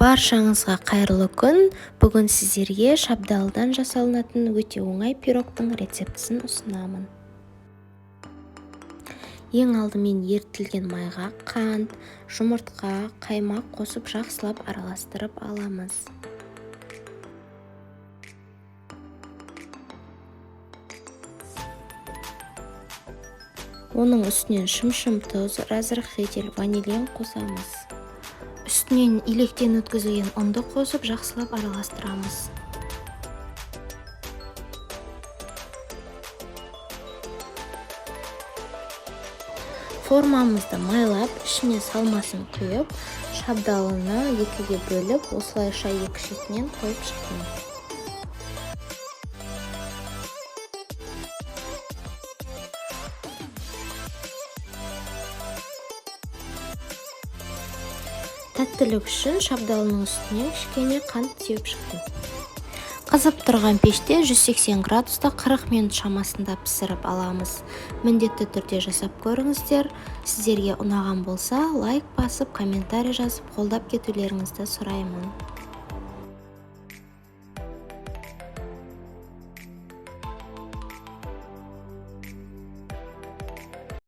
Баршаңызға қайырлы күн. Бүгін сіздерге шабдалыдан жасалынатын өте оңай пирогтың рецептісін ұсынамын. Ең алдымен ерітілген майға қант, жұмыртқа, қаймақ қосып жақсылап араластырып аламыз. Оның үстінен шым-шым тұз, разрыхлитель, ванилин қосамыз. Үстінен илектен өткізілген ұнды қосып жақсылап араластырамыз. Формамызды майлап, ішіне салмасын құйып, шабдалыны екіге бөліп, осылайша екі шетінен қойып шықтым. Тәттілік үшін шабдалының үстінен кішкене қант сеуіп шықтым. Қызып тұрған пеште 180 градуста 40 минут шамасында пісіріп аламыз. Міндетті түрде жасап көріңіздер. Сіздерге ұнаған болса, лайк басып, комментарий жазып, қолдап кетулеріңізді сұраймын.